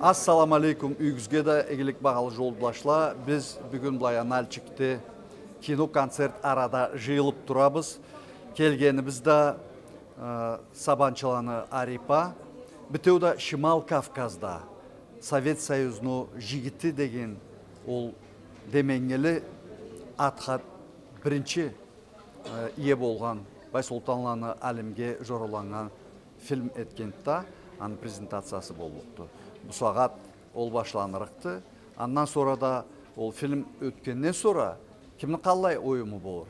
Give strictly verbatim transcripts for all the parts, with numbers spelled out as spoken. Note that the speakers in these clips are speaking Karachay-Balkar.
Ассаламу алейкум, юйюгюзге да игилик, багъалы жолдашла. Биз бюгюн былай Нальчикде кино-концерт арада жыйылып турабыз. Келгенибиз да, э, Сабанчланы Арипа, битеу да Шимал Кавказда Совет Союзну жигити деген ол деменгили атха биринчи э, ие болгъан Байсултанланы Алимге жораланнган фильм этгенди да, аны презентациясы боллукъду. Бусагъат ол башланырыкъды. Андан сора да ол фильм ётгенден сора кимни къаллай оюму болур?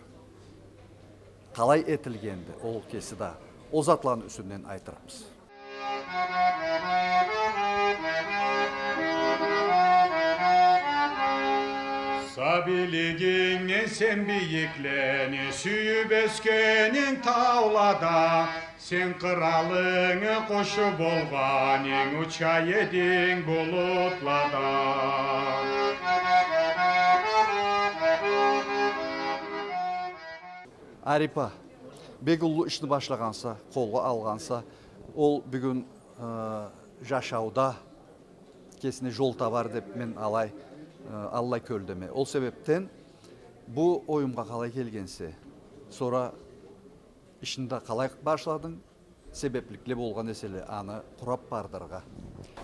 Къалай этилгенди ол кеси да? Ол затланы юсюнден айтырыкъбыз. Сабийлигинге сен бийиклени сюйюп ёсгенинг таулада, сен къыралынга къуш болгъанынг уча эдинг булутлада. Арипа, бек уллу ишни башлагъанса, къолгъа алгъанса, ол бюгюн, э, жашауда кесине жол табар деп мен алай, э, аллай кёлдеме. Ол себепден бу оюмгъа къалай келгенсе, сора ишни да къалай башладынг, себепликле болгъан эселе аны къурап бардырыргъа?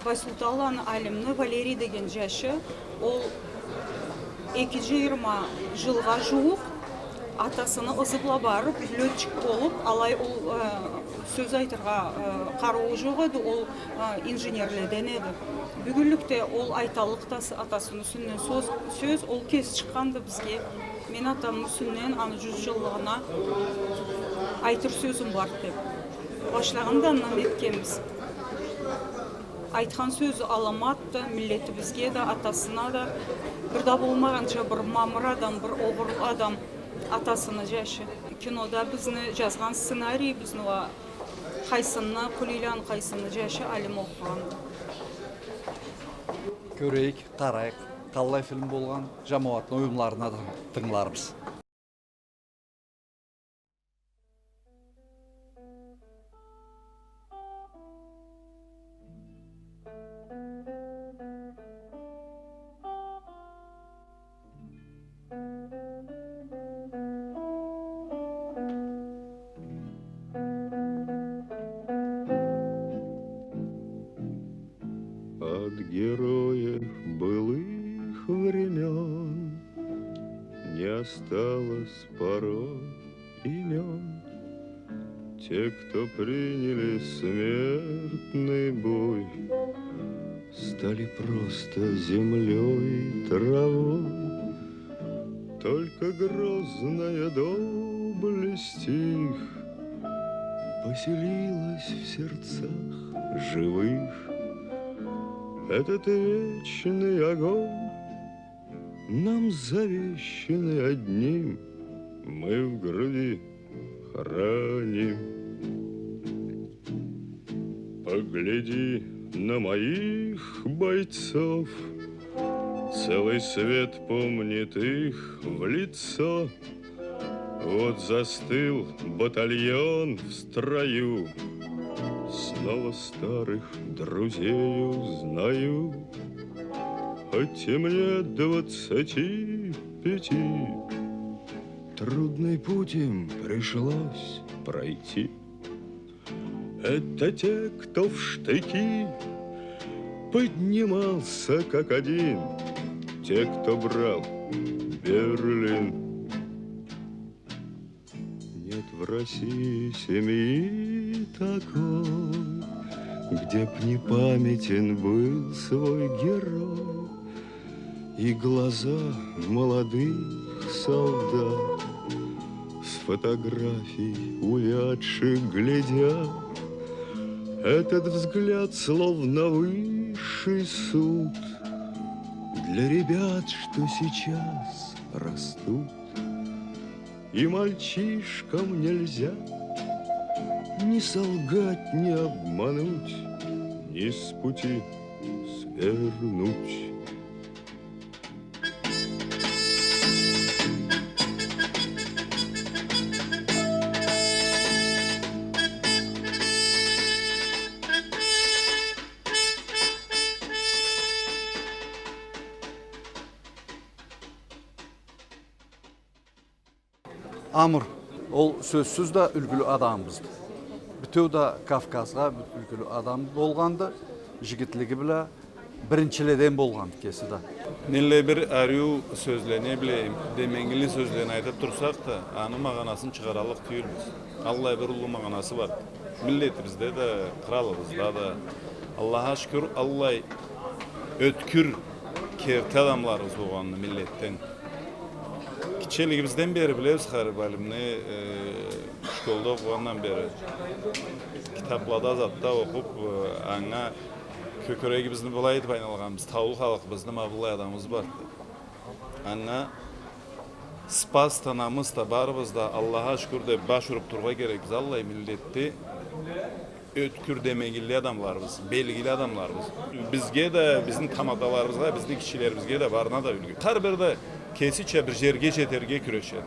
Байсултанланы Алимни Валерий деген жашы, ол эки жыйырма жылгъа жууукъ атасыны ызы бла барып, лётчик болуп, алай ол, э, сёз айтыргъа, э, къарыуу жокъ эди, ол, э, инженерледен эди. Бюгюнлюкде ол айталлыкъ да атасыны юсюнден сёз, сёз, ол кеси чыкъгъанды бизге. Мен атамны юсюнден аны жюз жыллыгъына айтыр сёзюм бар деп. Башлагъан да андан этгенбиз. Айтхан сёзю аламатды, миллетибизге да, атасына да. Бир да болмагъанча бир мамыр адам, бир огъурлу адам, атасыны жашы. Кинода бизни жазгъан сценариибизни уа къайсыны, Къулийланы къайсыны жашы Алим окъугъанды. Кёрейик, къарайыкъ, къаллай фильм болгъан, жамауатны оюмларына да тынгыларбыз. От героев былых времён не осталось порой имён. Те, кто приняли смертный бой, стали просто землёй и травой. Только грозная доблесть их поселилась в сердцах живых. Этот вечный огонь, нам завещанный одним, мы в груди храним. Погляди на моих бойцов, целый свет помнит их в лицо. Вот застыл батальон в строю, снова старых друзей узнаю. Хоть и мне двадцати пяти, трудный путь им пришлось пройти. Это те, кто в штыки поднимался как один, те, кто брал Берлин. Нет в России семьи такой, где б не памятен был свой герой. И глаза молодых солдат с фотографий увядших глядят. Этот взгляд словно высший суд для ребят, что сейчас растут. И мальчишкам нельзя ни солгать, ни обмануть, ни с пути свернуть. Амур, ол сёзсюз да юлгюлю адамыбызды. Бютеу да Кавказгъа бю-, юлгюлю адам болгъанды, жигитлиги бла биринчиледен болгъанды кеси да. Нелле бир ариу сёзлени, билейим, деменгили сёзлени айтып турсакъ да, аны магъанасын чыгъараллыкъ тюйюлбюз. Аллай бир уллу магъанасы бар. Миллетибизде да, къралыбызда да, Аллахха шукур, аллай ёткюр, керти адамларыбыз болгъанын миллетден. Гитчелигибизден бери билебиз Харип алимни, э, школда окъугъандан бери. Китаплада, затда окъуп, э, анга кёкюрегибизни былай этип айланнган биз, таулу халкъыбызны ма быллай адамыбыз барды. Анга Спас да, намыс да, барыбыз да, Аллахха шукур деп, баш уруп тургъа керекбиз. Аллай миллетде ёткюр деменгили адамларыбыз, белгили адамларыбыз. Бизге да, бизни таматаларыбызгъа, бизни гитчелерибизге да, барына да юлгю. Хар бири да кесича бир жерге жетерге кюрешеди.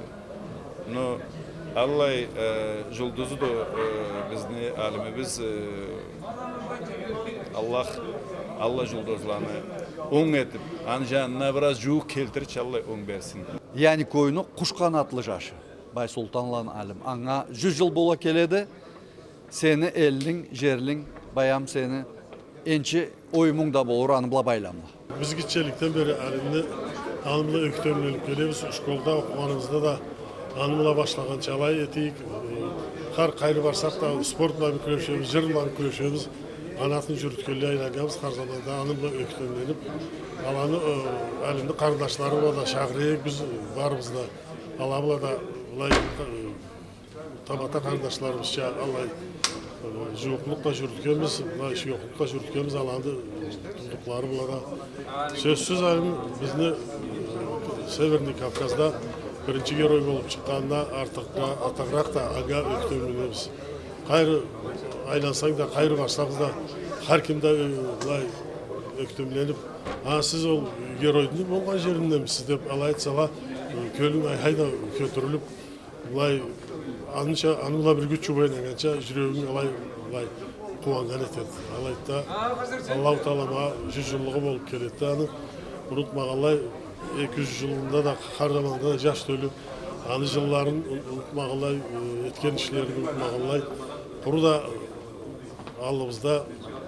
Но аллай, э, жулдузду, э, бизни алимибиз, э, Аллах, аллай жулдузланы онг этип, аны жанына бир аз жууукъ келтирирча аллай онг берсин. Яни кёйню къуш къанатлы жашы, Байсултанланы алим. Анга жюз жыл бола келеди. Сени элинг, жерлинг, баям, сени энчи оюмунг да болур аны бла байламлы. Биз гитчеликден бери алимни, аны бла ёктемленип келебиз. Школда окъугъаныбызда да аны бла башлагъанча алай этейик. Хар къайры барсакъ да, спорт бла бир кюрешебиз, жыр бла бир кюрешебиз. Къанатын жюрютгенлей айланнганбыз, хар заманда аны бла ёктемленип. Аланы, э, алимни къарындашлары бла да шагъырек биз барыбыз да. Ала бла да былай, э, тамата къарындашларыбызча аллай, э, жууукълукъ да жюрютгенбиз, былай шуёхлукъ да жюрютгенбиз, аланы, э, туудукълары бла да. Сёзсюз, алим бизни, э, Северный Кавказда биринчи герой болуп чыкъгъанына артыкъ да, артыгъыракъ да анга ёктемленебиз. Къайры айлансанг да, къайры барсанг да, хар ким да, э, былай ёктемленип, а, сиз ол геройну болгъан жеринденмисиз деп алай айтсала, э, кёлюнг айхай да кётюрюлюп, былай, аныча, аны бла бир кюч чубайнаннганча, жюрегинг алай, былай, къууаннган этеди. Алайды да, Аллаху Таала ма жюз жыллыгъы болуп келеди да, аны унутмагъанлай, эки жюз жылында да, хар заманда да жаш тёлю, аны жылларын ун-, унутмагъанлай, э, этген ишлерин унутмагъанлай, къуру да аллыбызда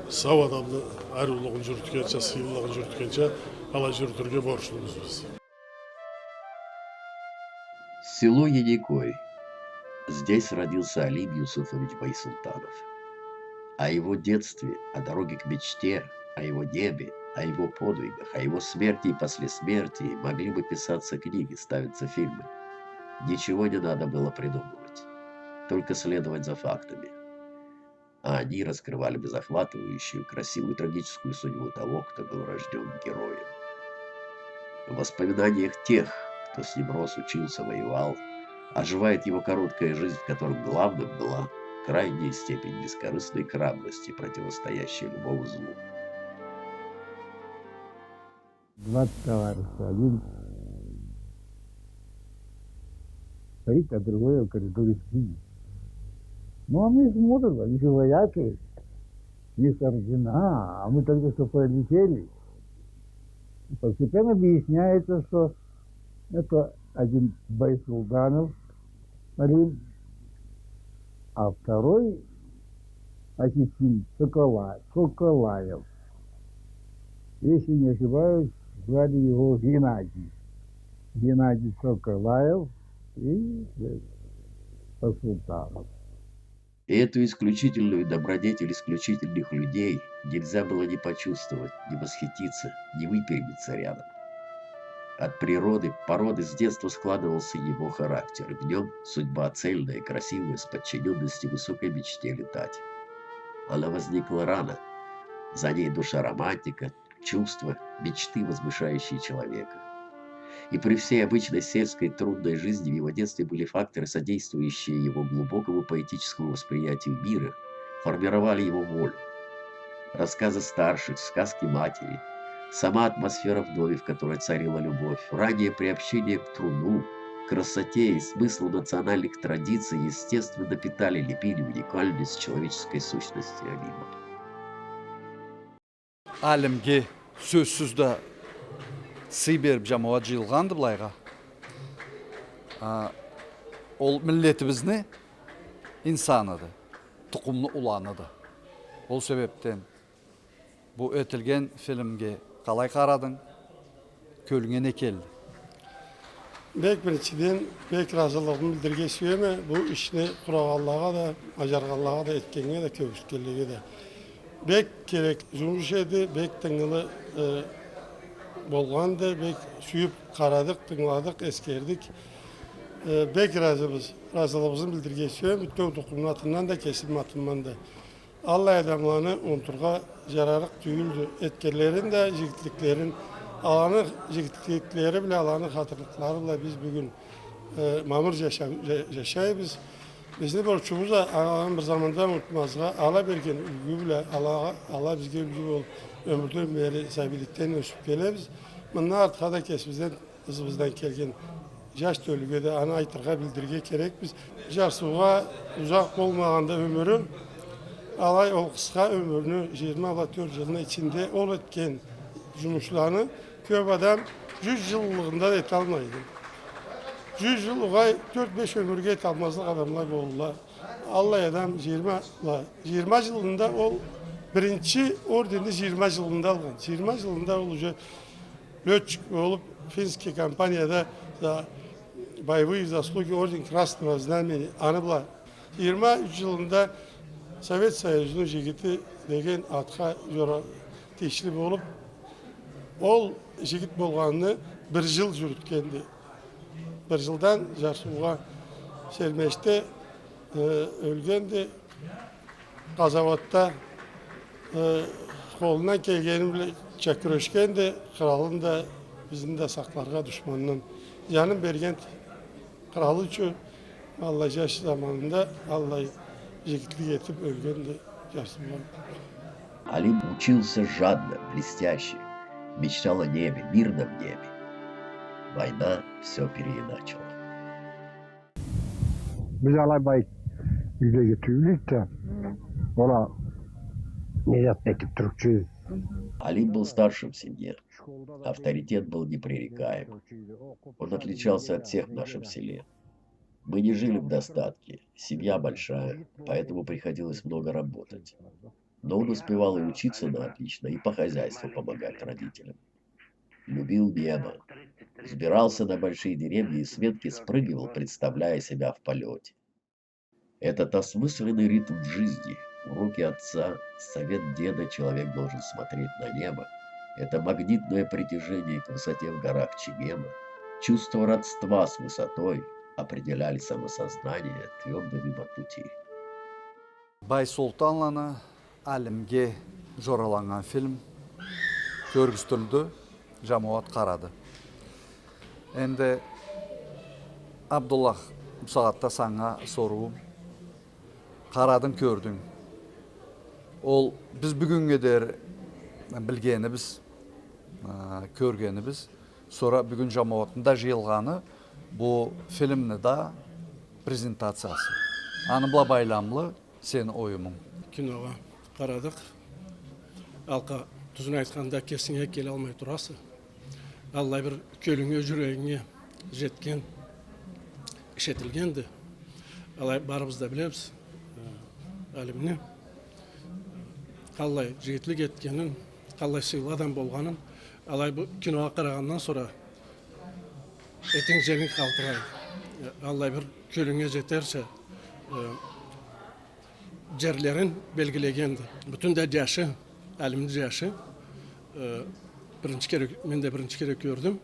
сау адамны ариулугъун жюрютгенча, сыйлылыгъын жюрютгенча, алай жюрютюрге борчлубуз биз. Село Еникой. Здесь родился Алим Юсуфович Байсултанов. О его детстве, о дороге к мечте, о его небе, о его подвигах, о его смерти и послесмертии могли бы писаться книги, ставиться фильмы. Ничего не надо было придумывать, только следовать за фактами. А они раскрывали бы захватывающую, красивую, трагическую судьбу того, кто был рождён героем. В воспоминаниях тех, кто с ним рос, учился, воевал, оживает его короткая жизнь, в которой главным была крайняя степень бескорыстной храбрости, противостоящей любому злу. Два товарища. Один стоит, а другой в коридоре сидит. Ну, а мы смотрим, они же вояки. У них ордена, а мы только что пролетели. И постепенно выясняется, что это один Байсултанов, Алим, а второй ассистент Сокола-, Соколаев. Если не ошибаюсь, звали его Геннадий. Геннадий Соколаев и, э, Султанов. И эту исключительную добродетель исключительных людей нельзя было не почувствовать, не восхититься, не выпрямиться рядом. От природы, породы с детства складывался его характер, и в нём судьба цельная, красивая, с подчинённостью высокой мечте летать. Она возникла рано, за ней душа романтика, чувства, мечты, возвышающие человека. И при всей обычной сельской трудной жизни в его детстве были факторы, содействующие его глубокому поэтическому восприятию мира, формировали его волю. Рассказы старших, сказки матери, сама атмосфера в доме, в которой царила любовь, раннее приобщение к труду, красоте и смыслу национальных традиций, естественно, питали, лепили уникальность человеческой сущности Алима. Алимге сёзсюз да сый берип, жамауат жыйылгъанды былайгъа. А, Ол миллетибизни инсаныды, тукъумну уланыды. Ол себебден бу этилген фильмге къалай къарадынг? Кёлюнге не келди? Бек биринчиден, бек разылыгъымы билдирирге сюеме, бу ишни къурагъанлагъа да, бажаргъанлагъа да, этгеннге да, кёргюзтгенлеге да. Бек керек жумуш эди, бек тынгылы, э, болгъанды, бек сюйюп къарадыкъ, тынгыладыкъ, эсгердик. Э, бек разыбыз, разылыгъыбызны билдирирге сюеме, бютеу тукъумну атындан да, кесим атымдан да. Аллай адамланы унутургъа жарарыкъ тюйюлдю. Этгенлерин да, жигитликлерин, аланы жигитликлери бла, аланы хатырлыкълары бла биз бюгюн, э, мамыр жаша-, жа-, жашайбыз. Бизни борчубуз да аланы бир заманда унутмазгъа, ала берген юлгю бла, ала, ала бизге юлгю болуп, ёмюрден бери сабийликден ёсюп келебиз. Мындан артха да кесибизден, ызыбыздан келген жаш тёлюге да аны айтыргъа, билдирирге керекбиз. Жарсыугъа узакъ болмагъанды ёмюрю, алай ол къысха ёмюрню, жыйырма бла тёрт жылны ичинде ол этген жумушланы кёп адам жюз жыллыгъында да эталмайды. Жюз жыл угъай тёрт-беш ёмюрге эталмазлыкъ адамла болурла. Аллай адам жыйырма, ла, жыйырма жылында ол биринчи орденни жыйырма жылында алгъан. Жыйырма жылында ол уже лётчик болуп, финский компанияда за боевые заслуги орден Красного Знамени, аны бла жыйырма юч жылында Совет Союзну жигити деген атха жора тийишли болуп, ол жигит болгъанын бир жыл жюрютгенди. Бир жылдан жарсыугъа сермешди, э, ёлгенди. Къазауатда, э, къолундан келгени бла ча кюрешгенди, къралын да, бизни да сакъларгъа душмандан. Жанын берген къралы ючюн, аллай жаш заманында аллай жигитлик этип ёлгенди, жарсыугъа. Алим учился жадно, блестяще, мечтал о небе, мирном небе. Война всё переиначила. Биз алай бай юйдеги тюйюлюк да, ол а не зат этип турурча эди. Алим был старшим в семье. Авторитет был непререкаем. Он отличался от всех в нашем селе. Мы не жили в достатке, семья большая, поэтому приходилось много работать. Но он успевал и учиться на отлично, и по хозяйству помогать родителям. Любил небо. Взбирался на большие деревья и с ветки спрыгивал, представляя себя в полёте. Этот осмысленный ритм жизни, уроки отца, совет деда: человек должен смотреть на небо. Это магнитное притяжение к высоте в горах Чегема, чувство родства с высотой определяли самосознание, твёрдый выбор пути. Байсолтанланы Алимге жораланнган фильм кёргюзтюлдю, жамауат къарады. Энди, Абдуллах, бусагъатда санга соруум. Къарадынг, кёрдюнг. Ол биз бюгюннге дери билгенибиз, а, кёргенибиз, сора бюгюн жамауатны да жыйылгъаны, бу фильмни да презентациясы. Аны бла байламлы сени оюмунг? Киногъа къарадыкъ. Алкъа, тюзюн айтханда, кесинге келалмай тураса. Аллай бир кёлюнге, жюрегинге жетген иш этилгенди. Алай барыбыз да билебиз, э, Алимни. Къаллай жигитлик этгенин, къаллай сыйлы адам болгъанын, алай бу киногъа къарагъандан сора этинг-женинг къалтырай. Э, аллай бир кёлюнге жетерча, э, жерлерин белгилегенди. Бютюн да жашы, Алимни жашы, э, биринчи кере, мен да биринчи кере кёрдюм.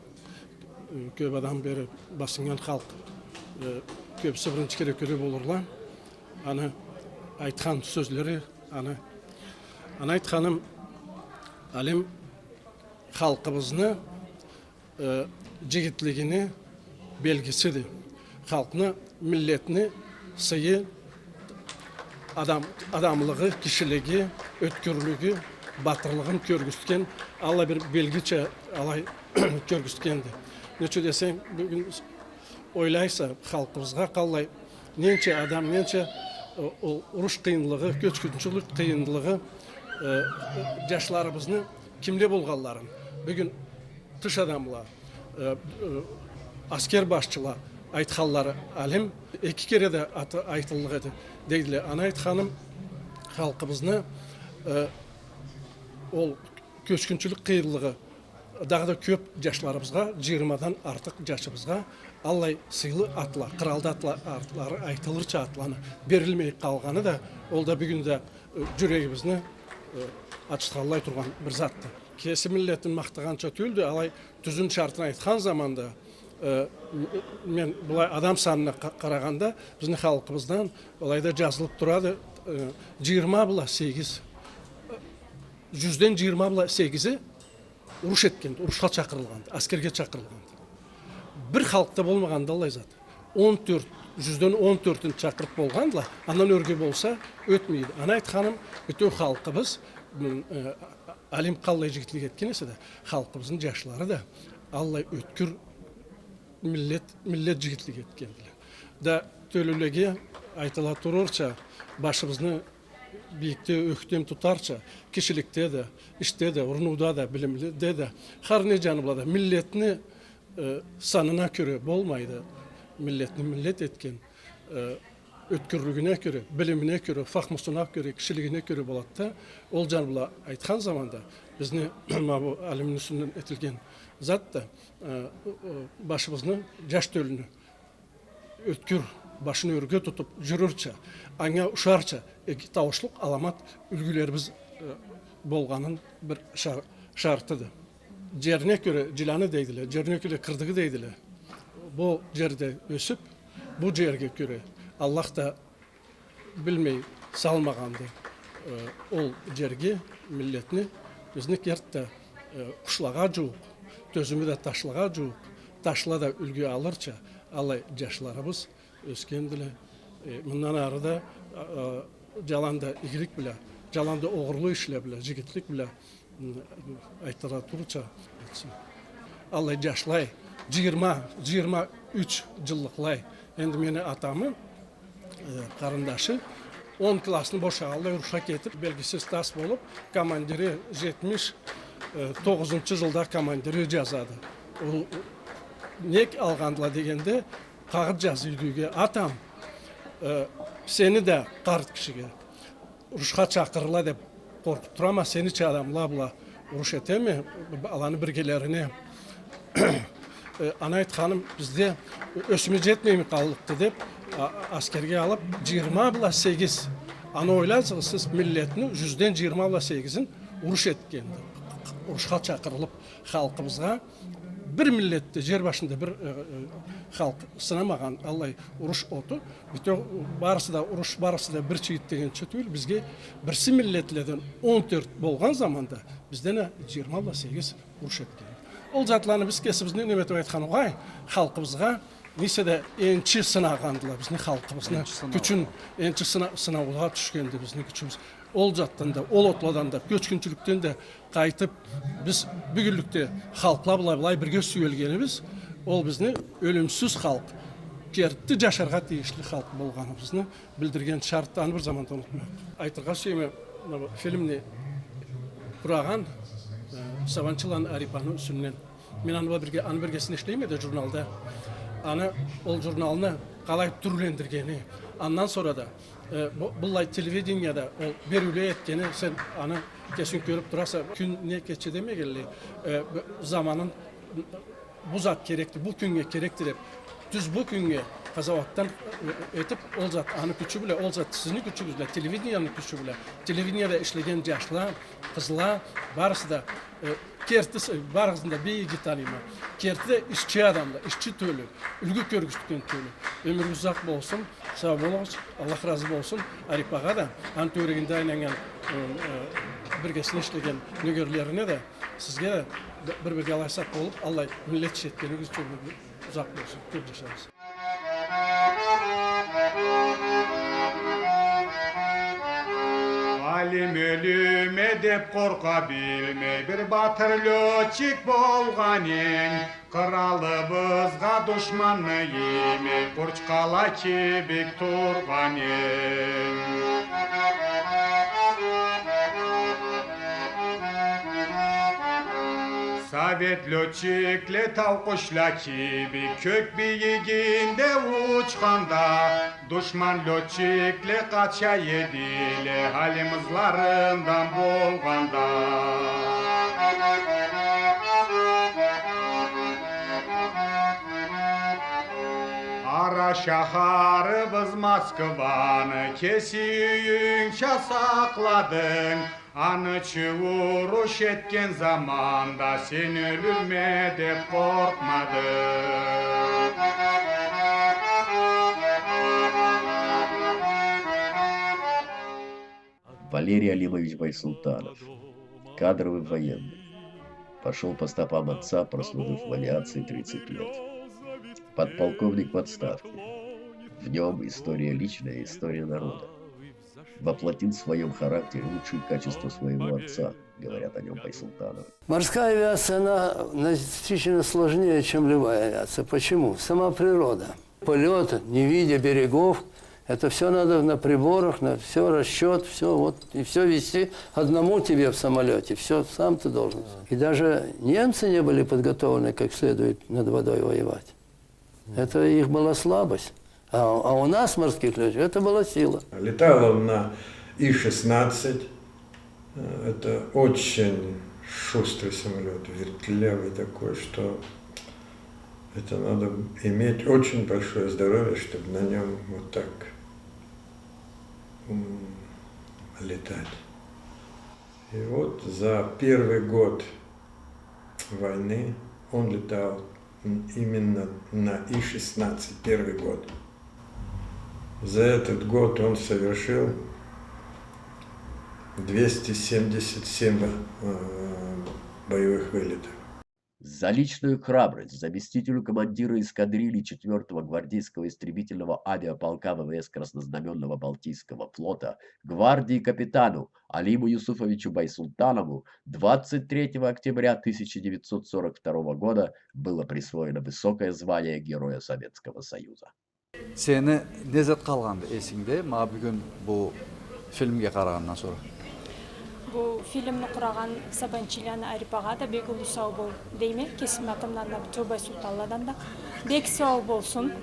Э, кёп адам бери басыннган халкъ, э, кёбюсю биринчи кере кёре болурла. Аны айтхан сёзлери, аны, аны айтханым, Алим халкъыбызны э, жигитлигини белгисиди. Халкъны, миллетни сыйы, адам-, адамлыгъы, кишилиги, ёткюрлюгю, батырлыгъын кёргюзтген, аллай бир белгича алай кёргюзтгенди. Нечик десенг, бюгюн с-, ойлайса, халкъыбызгъа къаллай, ненча адам, ненча, э, ол уруш къыйынлыгъы, кёчгюнчюлюк къыйынлыгъы, э, жашларыбызны кимле болгъанларын, бюгюн тыш адамла, э, э, аскер башчыла, айтханлары алим, эки кере да аты айтыллыкъ эди, дейдиле. Аны айтханым, халкъыбызны, э, ол кёчгюнчюлюк къыйынлыгъы дагъыда кёп джашларыбызгъа, джыйырмадан артыкъ джашыбызгъа аллай сыйлы атла, къыралды атла, атлары айтылырча атланы берилмей къалгъаны да, ол да бюгюн да, э, джюрегибизни, э, ачытханлай тургъан бир затды. Кеси миллетин махтагъанча тюлдю, алай тюзюн, шартын айтхан заманда, э, м-, мен былай адам санына къа-, къарагъанда, бизни халкъыбыздан былайда джазылыб турады, э, джыйырма бла сегиз, э, джюзден джыйырма бла сегизи уруш этгенди, урушха чакъырылгъанды, аскерге чакъырылгъанды. Бир халкъда болмагъанды аллай зат. Он тёрт, джюзден он тёртюн чакъырыб болгъандыла, андан ёрге болса, ётмейди. Аны айтханым, бютеу халкъыбыз, м, э, алим къаллай джигитлик этген эсе да, халкъыбызны джашлары да аллай ёткюр миллет, миллет джигитлик этгендиле. Да тёлюлеге айтыла турурча, башыбызны бийикде ёхтем тутарча, кишиликде да, ишде да, урунууда да, билимде да, хар не джаны бла да миллетни, э, санына кёре болмайды. Миллетни миллет этген, э, ёткюрлюгюне кёре, билимине кёре, фахмусуна кёре, кишилигине кёре болады да, ол джаны бла айтхан заманда, бизни ма бу алимни юсюнден этилген зат да, э, э, башыбызны, джаш тёлюню ёткюр, башын ёрге тутуб джюрюрча, анга ушарча, эки тауушлукъ аламат юлгюлерибиз, э, болгъанын бир шар-, шартыды. Джерине кёре джыланы дейдиле, джерине кёре кырдыгъы дейдиле. Бу джерде ёсюб, бу джерге кёре Аллах да билмей салмагъанды, э, ол джерге миллетни. Бизни керти да, э, къушлагъа джууукъ, тёзюмю да ташлагъа джууукъ, ташла да юлгю алырча, аллай джашларыбыз ёсгендиле. Э, мындан ары да, а, а, джаланда игилик бла, джаланда огъурлу ишле бла, джигитлик бла, м, айтыла турурча этсин. Аллай джашлай, джыйырма, джыйырма юч джыллыкълай. Энди мени атамы, э, къарындашы он классны бошагъанлай, урушха кетиб, белгисиз тас болуб, командири, джетмиш, э, тогъузунчу джылда командири джазады. Ол, нек алгъандыла дегенде, къагъыт джазды юйге: «Атам, э, сени да, къарт кишиге, урушха чакъырырла деб къоркъуб турама, сенича адамла бла уруш этеме, аланы биргелерине». Э, аны айтханым, бизде ёсюме джетмейми къаллыкъды деб, а, аскерге алыб, джыйырма бла сегиз. Аны ойлазыгъыз сиз, миллетни джюзден джыйырма бла сегизин уруш этгенди. Урушха чакъырылыб, халкъыбызгъа, бир миллет да, джер башында бир, э, э, халкъ сынамагъан аллай уруш оту. Бютеу барысы да уруш, барысы да бир чийит дегенча тюйюл, бизге бирси миллетледен он тёрт болгъан заманда бизден а джыйырма бла сегиз уруш этген. Ол затланы биз кесибизни неме этиб айтхан угъай, халкъыбызгъа нейсе да энчи сынагъандыла бизни халкъыбызны. Энчи сынау. Кючюн, энчи сына-, сынауугъа тюшгенди бизни кючюбюз. Ол затдан да, ол отладан да, кёчгюнчюлюкден да къайтыб, биз бюгюнлюкде халкъла бла былай бирге сюелгенибиз, ол бизни ёлюмсюз халкъ, керти джашаргъа тийишли халкъ болгъаныбызны билдирген шартды, аны бир заманда унутмайыкъ. Айтыргъа сюеме, мына бу фильмни къурагъан, э, Сабанчыланы Арипаны юсюнден. Мен аны бла бирге, аны биргесине ишлейме да журналда. Аны, ол журналны къалай тюрлендиргени, андан сора да, э, бу, быллай телевиденияда ол бериуле этгени, сен аны кесинг кёрюп тураса, кюн не кече демегенлей, э, бу заманын, бу зат керекди, бу кюннге керекди деп, тюз бу кюннге къазауатдан, э, этип, ол зат аны кючю бла, ол зат сизни кючюгюз бла, телевиденияны кючю бла, телевиденияда ишлеген жашла, къызла, барысы да, э, керти, э, барыгъызны да бек иги таныйма. Керти да ишчи адамла, ишчи тёлю, юлгю кёргюзтген тёлю. Ёмюрюгюз узакъ болсун, сау болугъуз, Аллах разы болсун Арипагъа да, аны тёгерегинде айланнган, э, э, биргесине ишлеген нёгерлерине да, сизге да бир-бирге алай сакъ болуп, аллай миллет иш этгенигиз ючюн узакъ болсун, кёп жашагъыз. Алим ёлюме деп къоркъа билмей, бир батыр лётчик болгъан эдинг. Къыралыбызгъа душманны иймей, къурчхала кибик тургъан эдинг. Совет лётчикле тау къушла кибик кёк бийигинде учханда, душман лётчикле къача эдиле, алим ызларындан болгъанда. Къара шахарыбыз Москваны кеси юйюнгча сакъладынг. Аны чыуу уруш этген заманда сен ёлюрме деп къоркъмадынг. Валерий Алимович Байсултанов, кадровый военный, пошёл по стопам отца, прослужив в авиации тридцать лет. Подполковник в отставке. В нём история личная, история народа. Воплотил в своём характере лучшие качества своего отца, говорят о нём Байсултановы. Морская авиация, она значительно сложнее, чем любая авиация. Почему? Сама природа. Полёт, не видя берегов, это всё надо на приборах, на всё расчёт, всё вот, и всё вести одному тебе в самолёте, всё сам ты должен. И даже немцы не были подготовлены как следует над водой воевать. Это их была слабость. А, а у нас, морских лётчиков, это была сила. Летал он на И шестнадцать. Э, это очень шустрый самолёт, вертлявый такой, что это надо иметь очень большое здоровье, чтобы на нём вот так, м, летать. И вот за первый год войны он летал, м, именно на И шестнадцать, первый год. За этот год он совершил двести семьдесят семь, э, боевых вылетов. За личную храбрость заместителю командира эскадрильи четвёртого гвардейского истребительного авиаполка В В С Краснознаменного Балтийского флота, гвардии капитану Алиму Юсуфовичу Байсултанову двадцать третьего октября тысяча девятьсот сорок второго года было присвоено высокое звание Героя Советского Союза. Сени не зат къалгъанды эсингде, ма бюгюн бу фильмге къарагъандан сора? Бу фильмни къурагъан Сабанчиланы Арипагъа да бек уллу сау бол дейме, кесими атымдан да, бютеу Байсултанладан да. Бек сау болсун,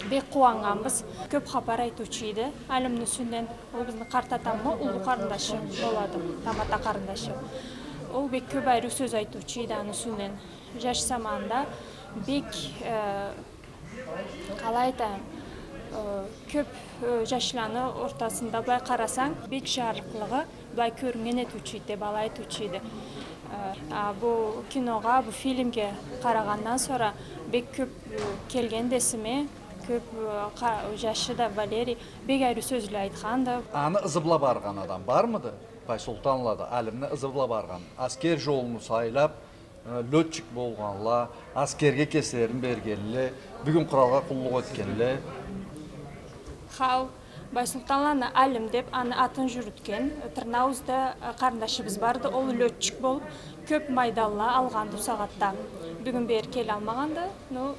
бек къууаннганбыз. Кёп хапар айтыучу эди Алимни юсюнден. Ол бизни къарт атамы уллу къарындашы болады, тамата къарындашы. Ол бек кёп ариу сёз айтыучу эди аны юсюнден. Жаш заманда бек, э, къалай айтайым, э, кёп, э, жашланы ортасында былай къарасанг, бек жарыкълыгъы былай кёрюннген этиучю эди, былай айтыучу эди. Э, а бу киногъа, бу фильмге къарагъандан сора бек кёп, э, келгенди эсиме, кёп, э, къа-, жашы да Валерий бек ариу сёзле айтханды. Аны ызы бла баргъан адам бармыды? Байсултанлада Алимни ызы бла баргъан, аскер жолуну сайлап, э, лётчик болгъанла, аскерге кеслерин бергенле, бюгюн къыралгъа къуллукъ этгенле. Хау, Байсултанланы Алим деп аны атын жюрютген, Тырныауузда, э, къарындашыбыз барды, ол лётчик болуп, кёп майданла алгъанды ол сагъатда. Бюгюн бери келалмагъанды. Ну,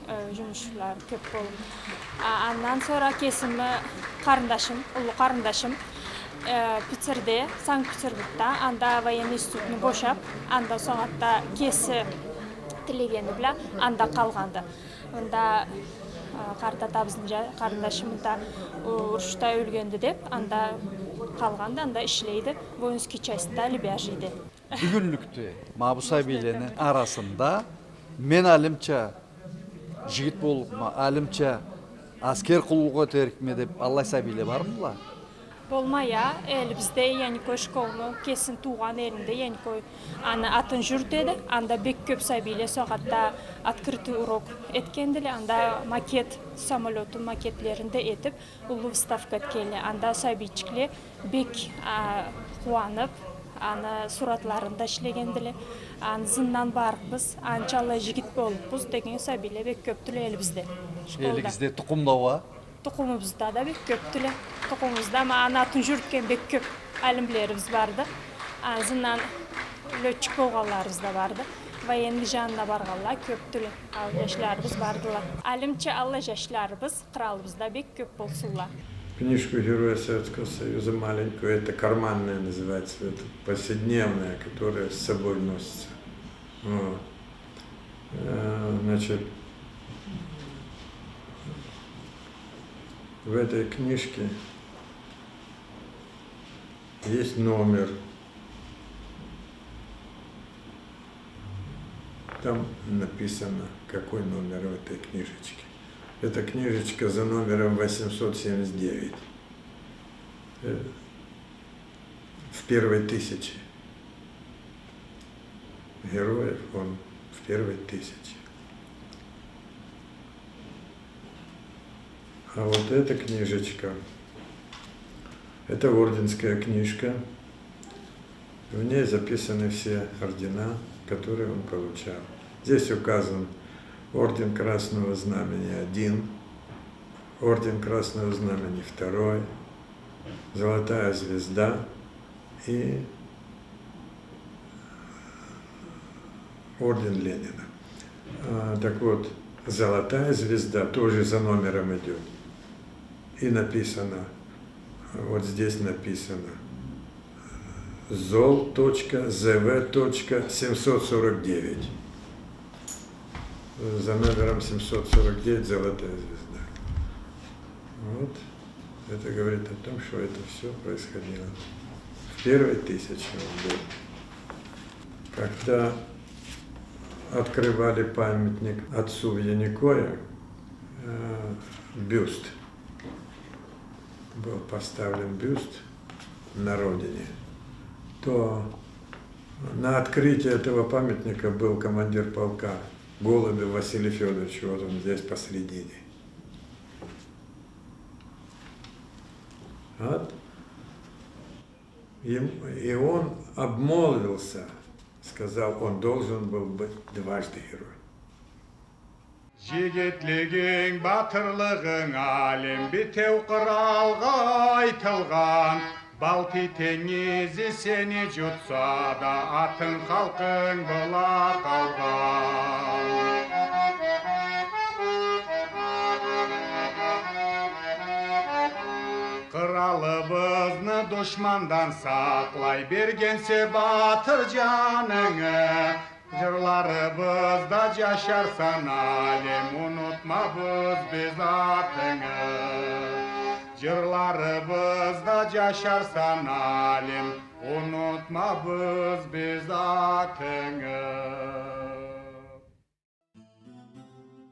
э, жумушлары кёп болуп. А, андан сора кесими къарындашым, уллу къарындашым, э, Питерде, Санкт-Петербургда, анда военный институтну бошап, анда ол сагъатда кеси тилегени бла анда къалгъанды. Анда, э, къарт атабызны жа-, къарындашым да, э, урушда ёлгенди деп, анда къалгъанды, анда ишлейди, воинский частьда лебяжийди. Бюгюнлюкде ма бу сабийлени арасында мен Алимча жигит боллукъма, Алимча аскер къуллукъ этерикме деп аллай сабийле бармыдыла? Болмай а, элибизде Яникой школну, кесини туугъан элинде Яникой аны атын жюрютеди. Анда бек кёп сабийле сагъатда открытый урок этгендиле, анда макет, самолётну макетлерин да этип, уллу выставка этгенле. Анда сабийчикле бек, а, къууанып, аны суратларын да ишлегендиле. Аны ызындан барыкъбыз, анча аллай жигит болупбуз деген сабийле бек кёпдюле элибизде. Школда. Элигизде, тукъумда уа? Тукъумубузда да бек кёпдюле. Тукъумубузда ма аны атын жюрютген бек кёп алимлерибиз барды. Аны ызындан лётчик болгъанларыбыз да барды. Военный жанына баргъанла кёпдюле. Ал жашларыбыз бардыла. Алимча аллай жашларыбыз къыралыбызда бек кёп болсунла. Книжку Героя Советского Союза маленькую, это карманная называется, это повседневная, которая с собой носится. Вот. Э, значит, в этой книжке есть номер. Там написано, какой номер в этой книжечке. Эта книжечка за номером восемьсот семьдесят девять. Э, в первой тысяче героев он в первой тысяче. А вот эта книжечка, это орденская книжка. В ней записаны все ордена, которые он получал. Здесь указан орден Красного Знамени один, орден Красного Знамени второй, Золотая Звезда и орден Ленина. А, так вот, Золотая Звезда тоже за номером идёт. И написано, вот здесь написано, зол точка з в точка семьсот сорок девять. За номером семьсот сорок девять Золотая Звезда. Вот. Это говорит о том, что это всё происходило в первой тысяче он был. Когда открывали памятник отцу в Яникое, э, бюст, был поставлен бюст на родине, то на открытии этого памятника был командир полка Голубев Василий Фёдорович, вот он здесь посредине. Вот. И, и он обмолвился, сказал, он должен был быть дважды герой. Жигитлигинг, батырлыгъынг, Алим, битеу къыралгъа айтылгъан. Балтий тенгизи сени жутса да, атынг халкъынг бла къалгъан. Къыралыбызны душмандан сакълай бергенсе батыр жанынгы. Жырларыбызда жашарсан, Алим, унутмабыз биз атынгы. Жырларыбызда жашарсан, Алим, унутмабыз биз атынгы.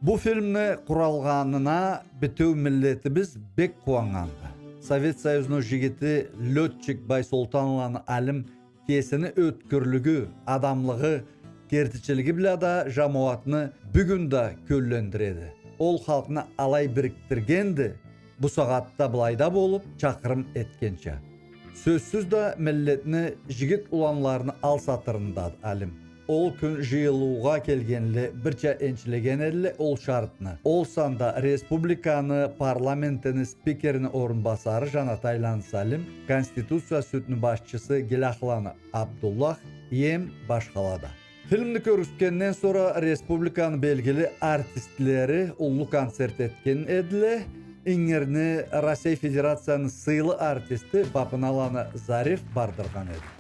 Бу фильмни къуралгъанына бютеу миллетибиз бек къууаннганды. Совет Союзну жигити, лётчик Байсолтанланы Алим кесини ёткюрлюгю, адамлыгъы, кертичилиги бла да жамауатны бюгюн да кёллендиреди. Ол халкъны алай бирикдиргенди, бусагъатда былайда болуп, чакъырым этгенча. Сёзсюз да, миллетни жигит уланларыны ал сатырындады Алим. Ол кюн жыйылыугъа келгенле бирча энчилеген эдиле ол шартны. Ол санда республиканы парламентини спикерини орунбасары Жанатайланы Салим, Конституция сюдню башчысы Гиляхланы Абдуллах эм башхала да. Фильмни кёргюзтгенден сора республиканы белгили артистлери уллу концерт этген эдиле. Ингирни Россей Федерацияны сыйлы артисти Бапыналаны Зариф бардыргъан эди.